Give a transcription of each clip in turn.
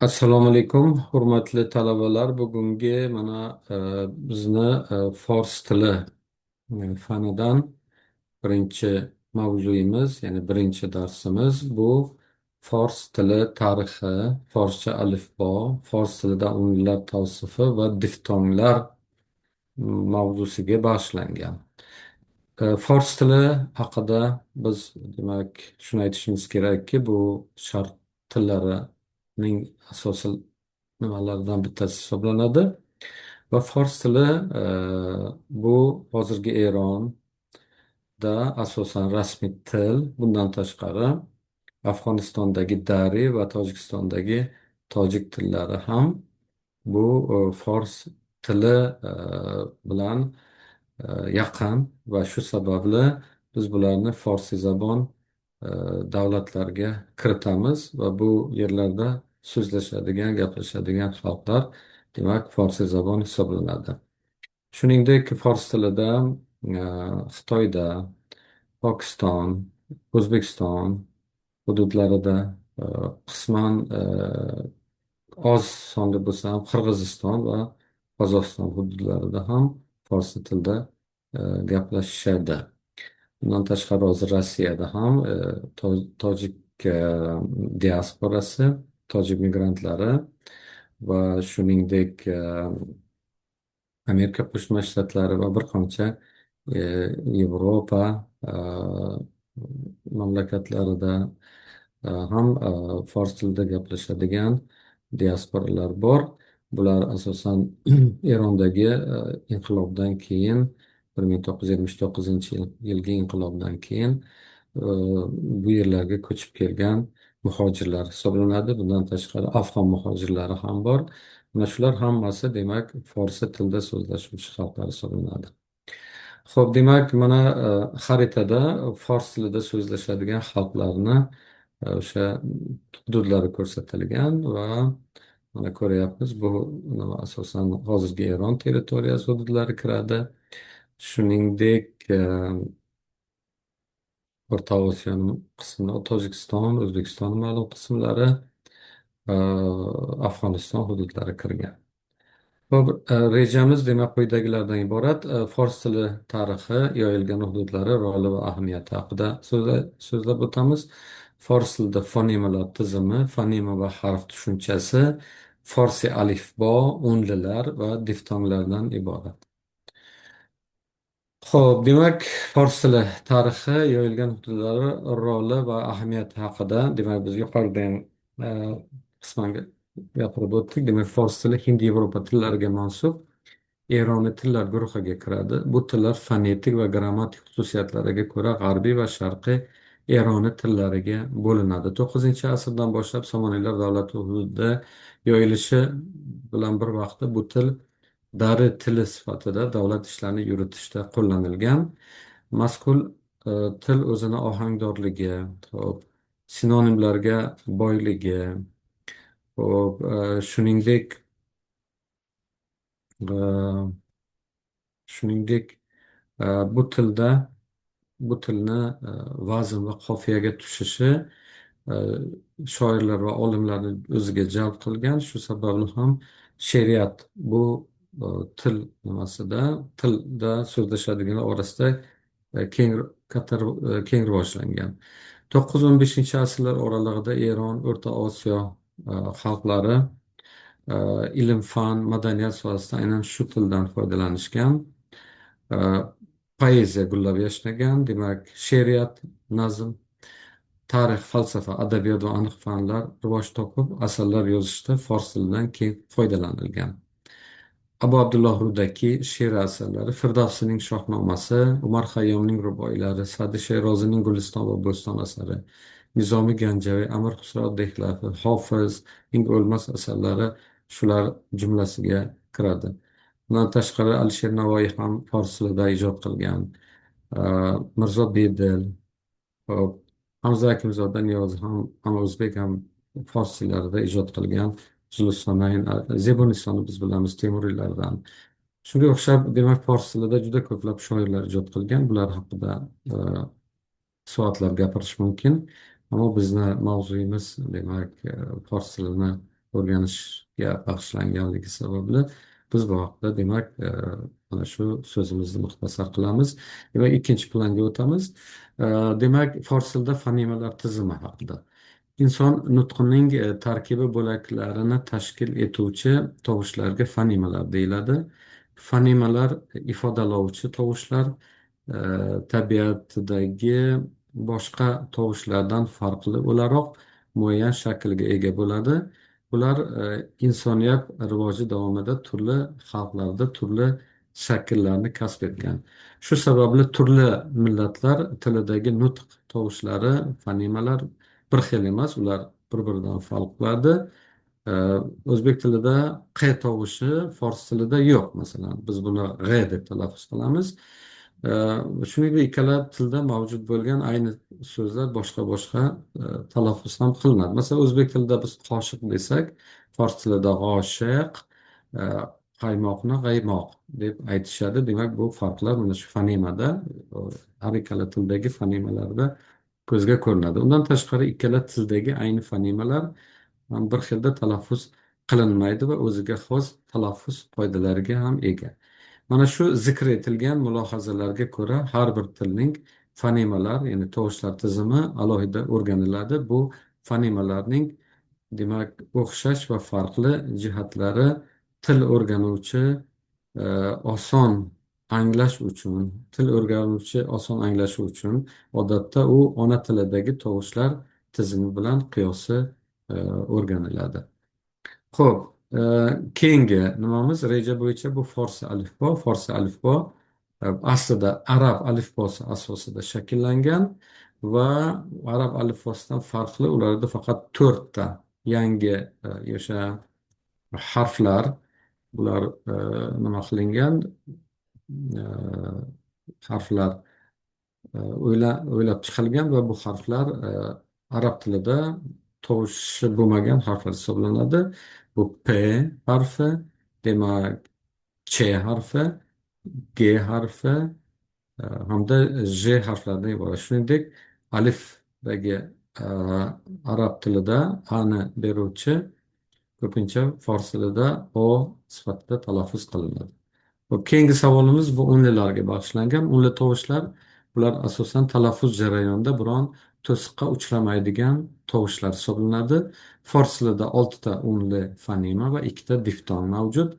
Assalomu alaykum, hurmatli talabalar. Bugungi mana bizni fors tili fanidan birinchi mavzuyimiz, ya'ni birinchi darsimiz bu fors tili tarixi, forscha alifbo, fors tilida unlar tavsifi va diftonglar mavzusiga bag'ishlangan. Fors tili haqida biz demak shuni aytishimiz kerakki, bu sharq tillarining asosiy nimalaridan bittasi hisoblanadi. Va fors tili bu hozirgi Eronda asosan rasmiy til. Bundan tashqari Afg'onistondagi dari va Tojikistondagi tojik tillari ham bu fors tili bilan yaqin va shu sababli biz bularni forsiy zabon davlatlarga kiritamiz va bu yerlarda so'zlashadigan, gaplashadigan xalqlar demak forsiy zabon hisoblanadi. Shuningdek, fors tilida Xitoyda, Pokiston, O'zbekiston hududlarida, qisman oz sonli bo'lsa ham Qirg'iziston va Qozog'iston hududlarida ham farsi tilida gaplashishadi. Bundan tashqari hozir Rossiyada ham tojik diasporasi, tojik migrantlari va shuningdek Amerika Qo'shma Shtatlari va bir qancha Yevropa mamlakatlarida ham fors tilida gaplashadigan diasporalar bor. Bular asosan Erondagi inqilobdan keyin 1979-yilgi inqilobdan keyin bu yerlarga ko'chib kelgan muhojirlar hisoblanadi. Bundan tashqari afg'on muhojirlari ham bor. Mana shular hammasi demak forsi tilida so'zlashuvchi xalqlar hisoblanadi. Xo'p, demak, mana xaritada fors tilida so'zlashadigan xalqlarni o'sha hududlari ko'rsatilgan va mana ko'ryapmiz, bu nima asosan hozirgi Eron territoriyasi hududlari kiradi. Shuningdek, O'rta Osiyoning qismi, Tojikiston, O'zbekiston ma'lum qismlari, Afg'oniston hududlari kirgan. Xo'p, rejamiz demak quyidagilardan iborat. Fors tili tarixi, yoyilgan hududlari, roli va ahamiyati haqida so'zlab o'tamiz. Fors tilida fonemalar tizimi, fonema va harf tushunchasi, forsiy alifbo, unlilar va diftonglardan iborat. Xo'p, demak, fors tili tarixi, yoyilgan hududlari, roli va ahamiyati haqida, demak, biz yuqorida ham qisman gapirib o'tdik. Demak, fors tili Hind-Yevropa tillariga mansub Eroniy tillar guruhiga kiradi. Bu tillar fonetik va grammatik xususiyatlariga ko'ra g'arbiy va sharqiy Eroniy tillariga bo'linadi. 9-asrdan boshlab Somoniylar davlati hududida yoyilishi bilan bir vaqtda bu til dari tili sifatida davlat ishlarini yuritishda qo'llanilgan. Mazkur til o'zini ohangdorligi, hop, sinonimlarga boyligi, hop, shuningdek bu tilda bu tilni vazn va qofiyaga tushishi shoirlar va olimlarni o'ziga jalb qilgan. Shu sababli ham she'riyat bu til nimasida, tilda so'zlashadiganlar orasida keng katta keng rivojlangan. 9-15 asrlar oralig'ida Eron, O'rta Osiyo xalqlari ilm, fan, madaniyat sohasida aynan shu tildan foydalanishgan. E, Poeziya gullab yashnagan, demak, she'riyat, nazm, tarix, falsafa, adabiyot va aniq fanlar rivoj topib, asarlar yozishda fors tilidan keng foydalanilgan. Abu Abdulloh Rudakiy she'r asarlari, Firdavsiyning Shohnomasi, Umar Xayyomning ruboiylari, Sa'di Sherozining Guliston va Bo'ston asari, Nizomiy Ganjaviy, Amir Xusro Dehlavi, Hofizning o'lmas asarlari shular jumlasiga kiradi. Bundan tashqari Alisher Navoiy ham fors tilida ijod qilgan. Mirzo Bedil, hop, Hamza Akimzoda Niyozi ham o'zbek, ham fors tillarida ijod qilgan. Zulustonayn, Zebunisoni biz bilamiz Temuriylardan. Shunga o'xshab, demak, fors tilida juda ko'plab shoirlar ijod qilgan. Bular haqida soatlab gapirish mumkin. Ammo bizni mavzuyimiz demak fors tilini o'rganishga bag'ishlanganligi sababli biz bu haqda, demak, mana shu so'zimizni muxtasar qilamiz. Demak, ikkinchi planga o'tamiz. Demak, fors tilida fonemalar tizimi haqida. Inson nutqining tarkibi bo'laklarini tashkil etuvchi tovushlarga fonemalar deyiladi. Fonemalar ifodalovchi tovushlar, tabiatidagi boshqa tovushlardan farqli o'laroq muayyan shaklga ega bo'ladi. Bular insoniyat rivoji davomida turli xalqlarda turli shakllarni kasb etgan. Shu sababli turli millatlar tilidagi nutq tovushlari, fonemalar bir xil emas, ular bir-biridan farq qiladi. O'zbek tilida q tovushi fors tilida yo'q, masalan. Biz buni g'e deb talaffuz qilamiz. Shuningdek, ikkala tilda mavjud bo'lgan ayni so'zlar boshqa-boshqa talaffuz ham qilinadi. Masalan, o'zbek tilida biz qoshiq desak, fors tilida g'oshiq, e, qaymoqni g'aymoq deb aytishadi. Demak, bu farqlar mana shu fonemada, har ikkala tildagi fonemalarda ko'zga ko'rinadi. Undan tashqari, ikkala tildagi ayni fonemalar ham bir xilda talaffuz qilinmaydi va o'ziga xos talaffuz qoidalariga ham ega. Mana shu zikr etilgan mulohazalarga ko'ra har bir tilning fonemalar, ya'ni tovushlar tizimi alohida o'rganiladi. Bu fonemalarning, demak, o'xshash va farqli jihatlari til o'rganuvchi oson anglash uchun, til o'rganuvchi oson anglashi uchun odatda u ona tilidagi tovushlar tizimi bilan qiyosi o'rganiladi. Xo'p, keyingi nimamiz reja bo'yicha bu forsi alifbo. Forsi alifbo aslida arab alifbosi asosida shakllangan va arab alifbosidan farqli ularda faqat 4 ta yangi o'sha harflar, bular nima qilingan, harflar o'ylab chiqilgan va bu harflar arab tilida tovushi bo'lmagan harflar hisoblanadi. Bu P harfi, demak, Ch harfi, G harfi hamda J harflaridan iborat. Shuningdek, alifdagi arab tilida A ni beruvchi ko'pincha fors tilida O sifatida talaffuz qilinadi. Xo'p, keyingi savolimiz bu unlilarga bag'ishlangan. Unli tovushlar, bular asosan talaffuz jarayonida biron to'siqqa uchramaydigan tovushlar hisoblanadi. Fors tilida 6 ta unli fonema va 2 ta diftong mavjud.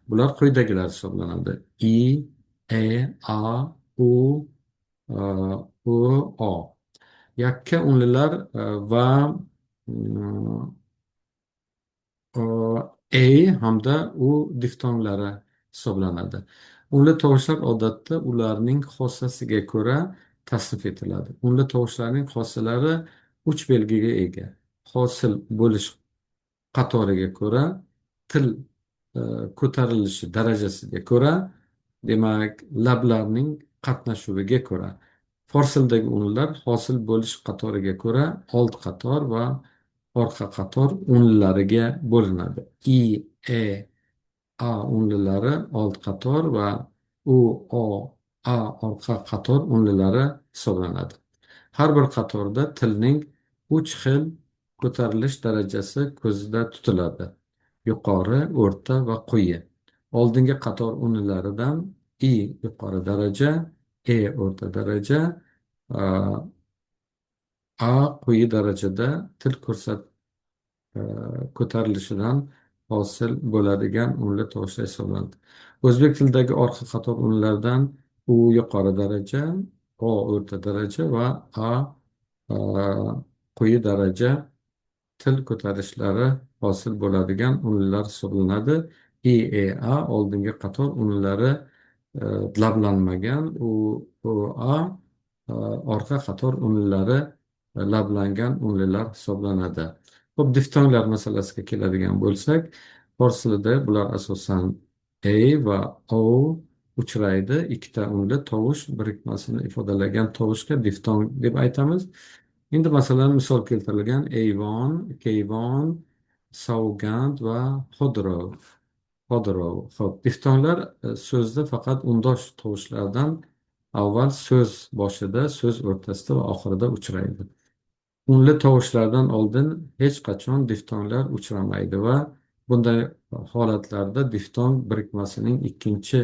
Bular quyidagilar hisoblanadi. I, E, A, U, U, O. Yakka unlilar va E hamda U diftonglari hisoblanadi. Unli tovushlar odatda ularning xossasiga ko'ra tasnif etiladi. Unli tovushlarning xossalari 3 belgiga ega. Hosil bo'lish qatoriga ko'ra, til ko'tarilishi darajasiga ko'ra, demak, lablarning qatnashuviga ko'ra. Fors tilidagi unlar hosil bo'lish qatoriga ko'ra old qator va orqa qator unlariga bo'linadi. I, E, A unlilari old qator va U, O, A orqa qator unlilari hisoblanadi. Har bir qatorda tilning 3 xil ko'tarilish darajasi ko'zda tutiladi. Yuqori, o'rta va quyi. Oldingi qator unlilaridan I yuqori daraja, E o'rta daraja, A quyi darajada til ko'tarilishidan hosil bo'ladigan unli tovushlar hisoblanadi. O'zbek tilidagi orqa qator unlardan U yuqori daraja, O o'rta daraja va A quyi daraja til ko'tarishlari hosil bo'ladigan unlar hisoblanadi. I, E, A oldingi qator unlari lablanmagan, U, O, A orqa qator unlari lablangan unlilar hisoblanadi. Xo'p, diftonglar masalasiga keladigan bo'lsak, fors tilida bular asosan E va O uchraydi. Ikkita unli tovush birikmasini ifodalagan tovushga diftong deb aytamiz. Endi masalan misol keltirilgan eyvon, keyvon, savgand va xodrov. Xodrov. Xo'p, diftonglar so'zda faqat undosh tovushlardan avval so'z boshida, so'z o'rtasida va oxirida uchraydi. Unli tovushlardan oldin hech qachon diftonglar uchramaydi va bunday holatlarda diftong birikmasining ikkinchi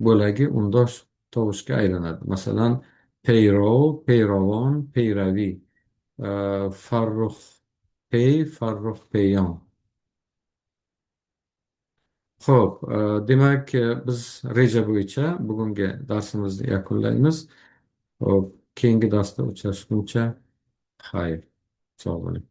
bo'lagi undosh tovushga aylanadi. Masalan, peyrov, peyrovon, peyraviy, farruh pey, farruh peyon. Xo'p, demak, biz reja bo'yicha bugungi darsimizni yakunlaymiz. Xo'p, keyingi darsda uchrashguncha xayr. Sog' bo'ling.